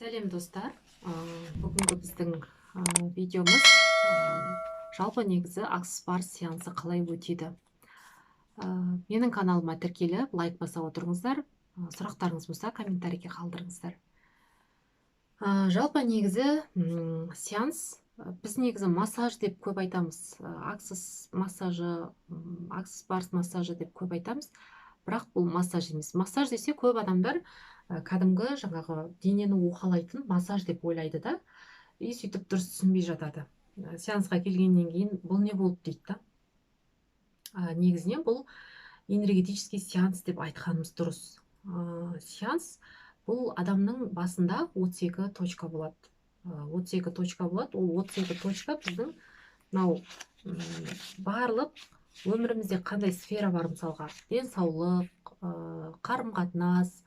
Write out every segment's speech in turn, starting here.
Сәлем, достар! Бүгінгі біздің видеомыз жалпы негізі Access Bars сеансы қалай өтеді. Менің каналыма тіркеліп, лайк баса отырыңыздар. Сұрақтарыңыз болса, комментарийге қалдырыңыздар. Жалпы негізі сеанс, біз негізі массаж деп көп айтамыз. Access массажы, Access Bars массажы деп көп айтамыз. Бірақ бұл массаж емес. Массаж десе, көп адамдар кәдімгі жаңағы денені уқалайтын массаж деп ойлайды да, и сөйтіп дұрыс түсінбей жатады. Сеансқа келгеннен кейін «Бұл не болды?» дейді да. Негізінен бұл энергетический сеанс деп айтқанымыз дұрыс. Сеанс бұл адамның басында 32 точка болады. 32 точка болады. Ол 32 точка біздің мынау барлық өмірімізде қандай сфера бар, мысалға, денсаулық, қарым қатынас,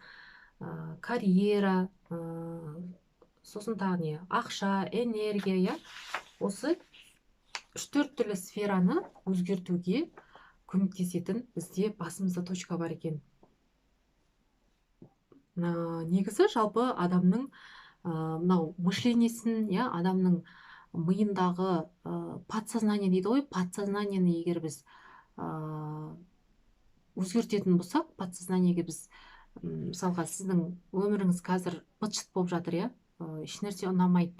карьера, сосын тағы не, ақша, энергия, иә, осы үш төрт түрлі сфераны өзгертуге көмектесетін бізде басымызда точка бар екен. Негізі жалпы адамның мынау мышление сін, иә, адамның миындағы подсознание дейді ғой, подсознание ні егер біз өзгертетін болсақ, подсознание ге біз мысалға, сіздің өміріңіз қазір быт шыт болып жатыр, иә, ешнәрсе ұнамайды.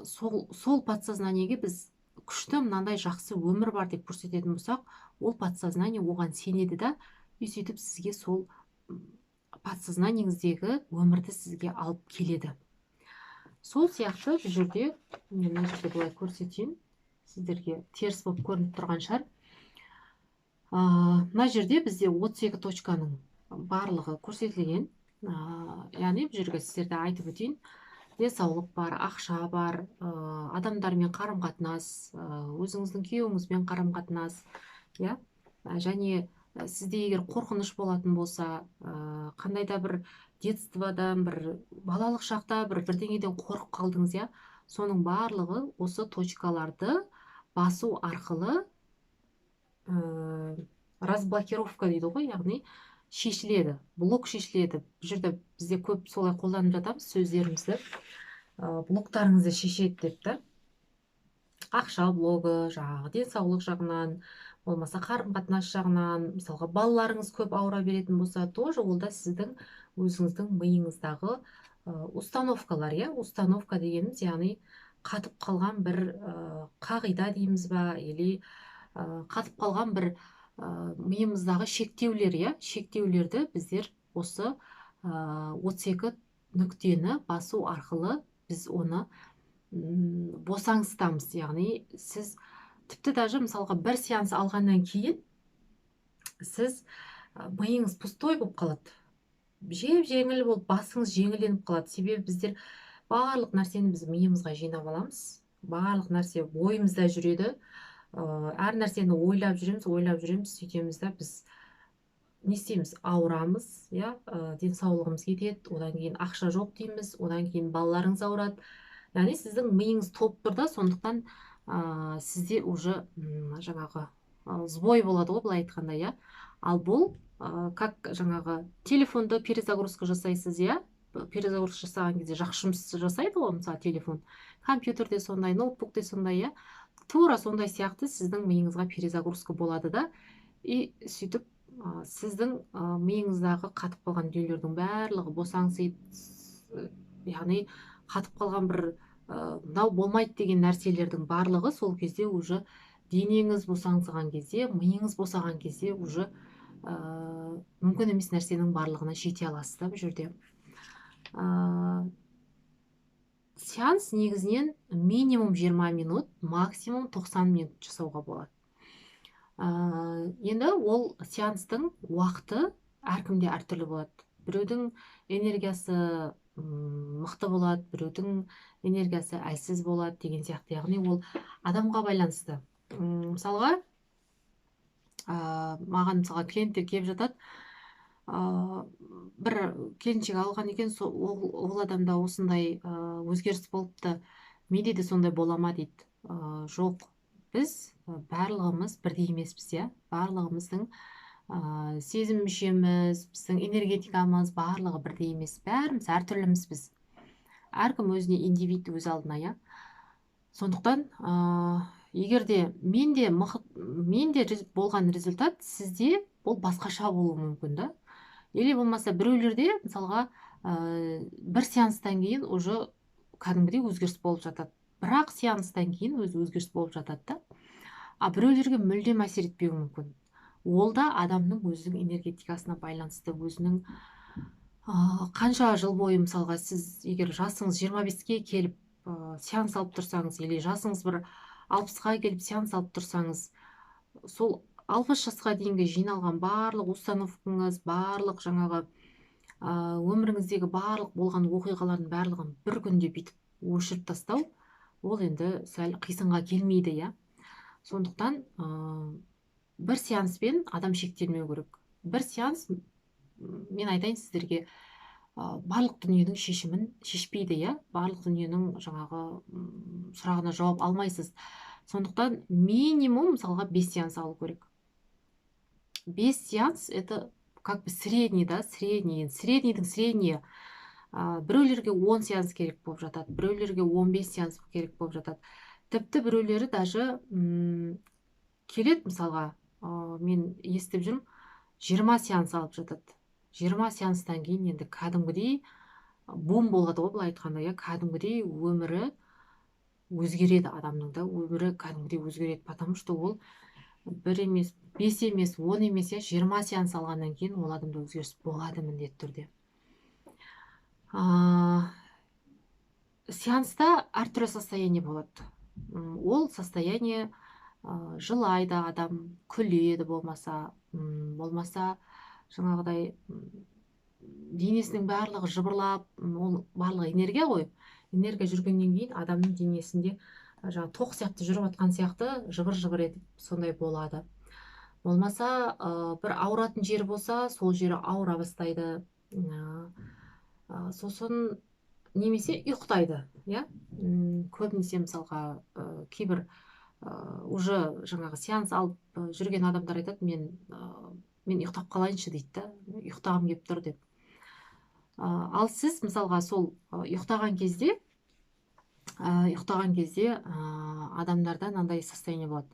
Сол подсознание ге біз күшті, мынандай жақсы өмір бар деп көрсететін болсақ, ол подсознание оған сенеді да, и сөйтіп сізге сол подсознание ңіздегі өмірді сізге алып келеді. Сол сияқты бұл жерде, мен мына жерде былай көрсетейін сіздерге, теріс болып көрініп тұрған шығар. Мына жерде бізде 32 точканың барлығы көрсетілген. Яғни бұл жерге сіздерге айтып өтейін: денсаулық бар, ақша бар, адамдармен қарым қатынас, өзіңіздің күйеуіңізбен қарым қатынас, иә, және сізде егер қорқыныш болатын болса, қандай да бір детство дан, бір балалық шақта бір бірдеңеден қорқып қалдыңыз, иә, соның барлығы осы точкаларды басу арқылы разблокировка дейді ғой, яғни шешіледі, блок шешіледі. Бұл жерде бізде көп солай қолданып жатамыз сөздерімізді, блоктарыңызды шешеді деп та. Ақша блогы, жаңағы денсаулық жағынан, болмаса қарым қатынас жағынан, мысалға, балаларыңыз көп ауыра беретін болса, тоже ол да сіздің өзіңіздің миыңыздағы установкалар, иә. Установка дегеніміз, яғни қатып қалған бір қағида дейміз ба, или қатып қалған бір миымыздағы шектеулер, иә. Шектеулерді біздер осы 32 нүктені басу арқылы біз оны босаңсытамыз. Яғни сіз тіпті даже, мысалға, бір сеанс алғаннан кейін сіз миыңыз пустой болып қалады, жеп жеңіл болып, басыңыз жеңілденіп қалады. Себебі біздер барлық нәрсені біз миымызға жинап аламыз, барлық нәрсе ойымызда жүреді, әр нәрсені ойлап жүреміз, ойлап жүреміз. Сөйтеміз да, біз не істейміз? Ауырамыз, иә, денсаулығымыз кетеді, одан кейін ақша жоқ дейміз, одан кейін балаларыңыз ауырады. Яғни сіздің миыңыз толып тұр да, сондықтан сізде уже жаңағы сбой болады ғой, былай айтқанда, иә. Ал бұл как жаңағы телефонды перезагрузка жасайсыз, иә, перезагрузка жасаған кезде жақсы жұмыс жасайды ғой, мысалы, телефон, компьютер де сондай, ноутбук те сондай, иә. Тура сондай сияқты сіздің миыңызға перезагрузка болады да, и сөйтіп сіздің миыңыздағы қатып қалған дүниелердің барлығы босаңсиды. Яғни қатып қалған бір мынау болмайды деген нәрселердің барлығы сол кезде уже денеңіз босаңсыған кезде, миыңыз босаған кезде уже мүмкін емес нәрсенің барлығына жете аласыз да. Бұл жерде сеанс негізінен минимум 20 минут, максимум 90 минут жасауға болады. Енді ол сеанстың уақыты әркімде әртүрлі болады. Біреудің энергиясы мықты болады, біреудің энергиясы әлсіз болады деген сияқты. Яғни ол адамға байланысты. Мысалға, маған, мысалға, клиенттер келіп жатады. Бір келіншек алған екен, сол ол адамда осындай өзгеріс болыпты, менде де сондай бола ма дейді. Жоқ, біз барлығымыз бірдей емеспіз, иә. Барлығымыздың сезім мүшеміз, біздің энергетикамыз барлығы бірдей емес, бәріміз әртүрліміз біз. Әркім өзіне индивид, өз алдына, иә. Сондықтан егер де менде болған результат сізде ол басқаша болуы мүмкін да. Или болмаса біреулерде, мысалға, бір сеанстан кейін уже кәдімгідей өзгеріс болып жатады. Бірақ сеанстан кейін өзі өзгеріс болып жатады да. А біреулерге мүлдем әсер етпеуі мүмкін. Ол да адамның өзінің энергетикасына байланысты, өзінің қанша жыл бойы, мысалға, сіз егер жасыңыз 25-ке келіп сеанс алып тұрсаңыз, или жасыңыз бір 60-қа келіп сеанс алып тұрсаңыз, сол 60 жасқа дейінгі жиналған барлық установкаңыз, барлық жаңағы өміріңіздегі барлық болған оқиғалардың барлығын бір күнде бүйтіп өшіріп тастау, ол енді сәл қисынға келмейді, иә. Сондықтан бір сеанспен адам шектелмеу керек. Бір сеанс, мен айтайын сіздерге, барлық дүниенің шешімін шешпейді, иә. Барлық дүниенің жаңағы сұрағына жауап алмайсыз. Сондықтан минимум, мысалға, 5 сеанс алу керек. 5 сеанс — это как бы средний, да, средний, среднийдің среднийі. Біреулерге 10 сеанс керек болып жатады, біреулерге 15 сеанс керек болып жатады. Тіпті біреулері даже келеді, мысалға, мен естіп жүрмін, 20 сеанс алып жатады. 20 сеанстан кейін енді кәдімгідей бум болады ғой, былай айтқанда, иә, кәдімгідей өмірі өзгереді адамның да, өмірі кәдімгідей өзгереді, потому что ол бір емес, 5 емес, 10 емес, иә, 20 сеанс алғаннан кейін ол адамда өзгеріс болады міндетті түрде. Сеанста әртүрлі состояние болады. Ол состояние жылайды адам, күледі, болмаса жаңағыдай денесінің барлығы жыбырлап, ол барлығы энергия ғой. Энергия жүргеннен кейін адамның денесінде жаңағы тоқ сияқты жүріп жатқан сияқты жыбыр-жыбыр етіп сондай болады. Болмаса бір ауыратын жері болса, сол жері ауыра бастайды. Сосын немесе ұйықтайды, иә. Көбінесе, мысалға, кейбір уже жаңағы сеанс алып жүрген адамдар айтады: Мен ұйықтап қалайыншы», — дейді да, «ұйықтағым келіп тұр» деп. Ал сіз, мысалға, сол ұйықтаған кезде адамдарда мынандай состояние болады,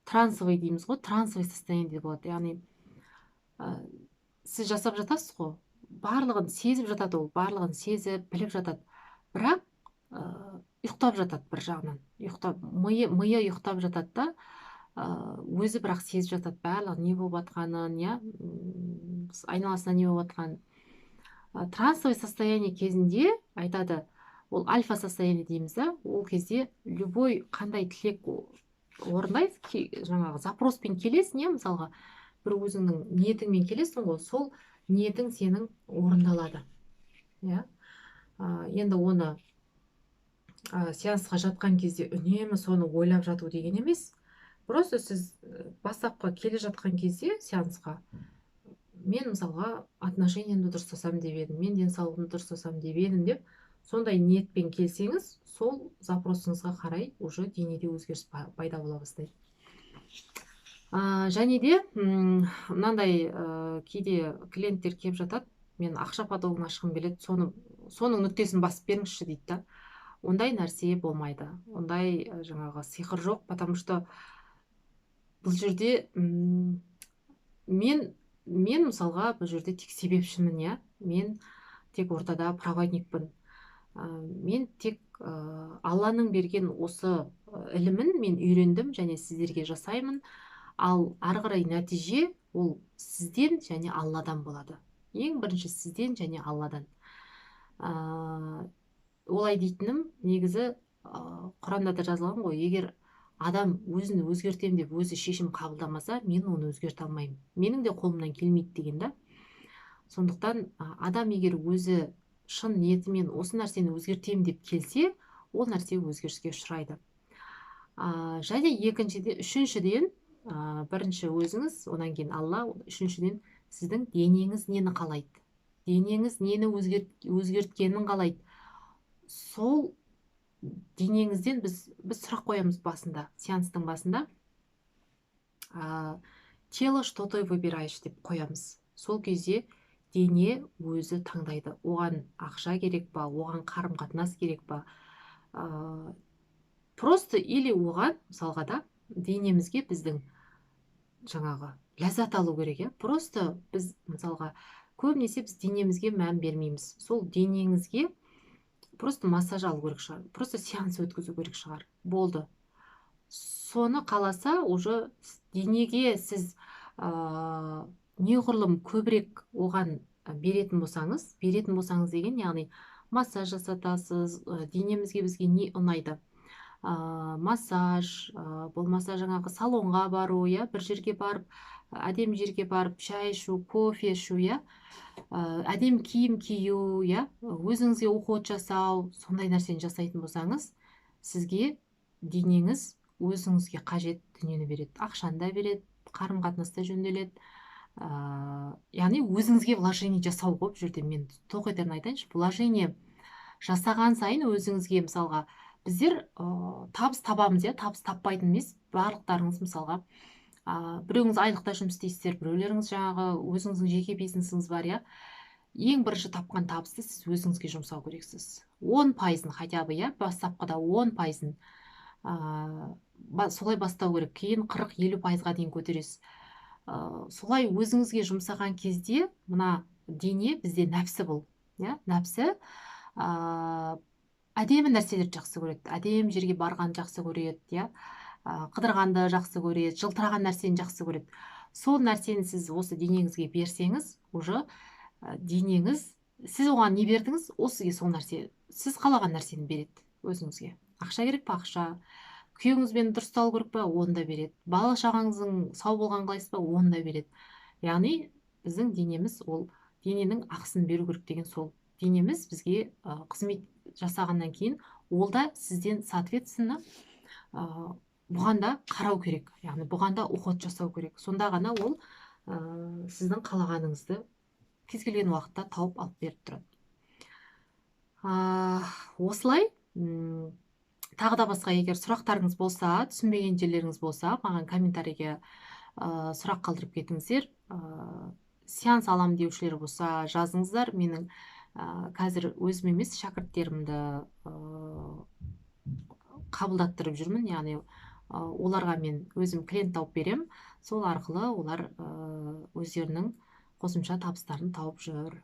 трансовый дейміз ғой, трансовый состояние болады. Яғни сіз жасап жатасыз ғой, барлығын сезіп жатады, ол барлығын сезіп біліп жатады, бірақ ұйықтап жатады. Бір жағынан ұйықтап, миы ұйықтап жатады да, өзі бірақ сезіп жатады барлығы не болып жатқанын, иә, айналасында не болып жатқанын. Трансовый состояние кезінде айтады, ол альфа состояние дейміз да. Ол кезде любой қандай тілек орындайсыз, жаңағы запроспен келесің, иә, мысалға, бір өзіңнің ниетіңмен келесің ғой, сол ниетің сенің орындалады, иә. Енді оны сеансқа жатқан кезде үнемі соны ойлап жату деген емес. Просто сіз бастапқы келе жатқан кезде сеансқа: «Мен, мысалға, отношениямды дұрыстасам деп едім, мен денсаулығымды дұрыстасам деп едім» деп, сондай ниетпен келсеңіз, сол запросыңызға қарай уже денеде өзгеріс пайда бола бастайды. Және де мынандай кейде клиенттер келіп жатады: «Мен ақша потогын ашқым келеді, соның нүктесін басып беріңізші», — дейді да. Ондай нәрсе болмайды, ондай жаңағы сиқыр жоқ, потому что бұл жерде мен, мысалға, бұл жерде тек себепшімін, иә, мен тек ортада проводникпін. Мен тек Алланың берген осы ілімін мен үйрендім және сіздерге жасаймын. Ал ары қарай нәтиже ол сізден және Алладан болады. Ең бірінші сізден және Алладан. Олай дейтінім, негізі Құранда да жазылған ғой: егер адам өзін өзгертемін деп өзі шешім қабылдамаса, мен оны өзгерте алмаймын, менің де қолымнан келмейді деген да. Сондықтан адам егер өзі шын ниетімен осы нәрсені өзгертемін деп келсе, ол нәрсе өзгеріске ұшырайды. Және екіншіде, үшіншіден, бірінші өзіңіз, одан кейін Алла, үшіншіден сіздің денеңіз нені қалайды, денеңіз нені өзгерткенін қалайды. Сол денеңізден біз сұрақ қоямыз басында, сеанстың басында: «Тело, что ты выбираешь?» — деп қоямыз. Сол кезде Дене өзі таңдайды. Оған ақша керек па, оған қарым-қатынас керек па? Просто или оған, мысалға да, денемізге біздің жаңағы ләззат алу керек, иә? Просто біз, мысалға, көбінесе біз денемізге мән бермейміз. Сол денеңізге просто массаж алу керек шығар, просто сеанс өткізу керек шығар. Болды. Соны қаласа, уже денеге сіз неғұрлым көбірек оған беретін болсаңыз, беретін болсаңыз деген, яғни массаж жасатасыз, денемізге бізге не ұнайды? Массаж, болмаса жаңағы салонға бару, иә, бір жерге барып, әдемі жерге барып шай ішу, кофе ішу, иә, әдемі киім кию, иә, өзіңізге уход жасау, сондай нәрсені жасайтын болсаңыз, сізге денеңіз өзіңізге қажет дүниені береді. Ақшаны да береді, қарым-қатынас та жөнделеді. Яғни өзіңізге вложение жасау ғой бұл жерде. Мен тоқетерін айтайыншы, вложение жасаған сайын өзіңізге, мысалға, біздер табыс табамыз, иә, табыс таппайтын емес, барлықтарыңыз, мысалға, біреуіңіз айлықта жұмыс істейсіздер, біреулеріңіз жаңағы өзіңіздің жеке бизнесіңіз бар, иә. Ең бірінші тапқан табысты сіз өзіңізге жұмсау керексіз. 10%-ын хотя бы, иә, бастапқыда 10%-ын солай бастау керек. Кейін 40-50%-ға дейін көтересіз. Солай өзіңізге жұмсаған кезде мына дене бізде нәпсі бұл, иә, нәпсі әдемі нәрселерді жақсы көреді, әдемі жерге барғанды жақсы көреді, иә, қыдырғанды жақсы көреді, жылтыраған нәрсені жақсы көреді. Сол нәрсені сіз осы денеңізге берсеңіз, уже денеңіз, сіз оған не бердіңіз, ол сізге сол нәрсе, сіз қалаған нәрсені береді өзіңізге. Ақша керек па? Ақша. Күйеуіңізбен дұрысталу керек па? Оны да береді. Бала шағаңыздың сау болғанын қалайсыз ба? Оны да береді. Яғни біздің денеміз, ол дененің ақысын беру керек деген сол. Денеміз бізге қызмет жасағаннан кейін ол да сізден соответственно бұған да қарау керек, яғни бұған да уход жасау керек. Сонда ғана ол сіздің қалағаныңызды кез келген уақытта тауып алып беріп тұрады. Осылай тағы да басқа егер сұрақтарыңыз болса, түсінбеген жерлеріңіз болса, маған комментарийге сұрақ қалдырып кетіңіздер. Сеанс алам деушілер болса, жазыңыздар. Менің қазір өзім емес, шәкірттерімді қабылдаттырып жүрмін, яғни оларға мен өзім клиент тауып берем, сол арқылы олар өздерінің қосымша табыстарын тауып жүр.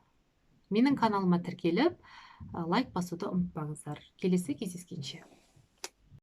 Менің каналыма тіркеліп, лайк басуды ұмытпаңыздар. Келесі кездескенше.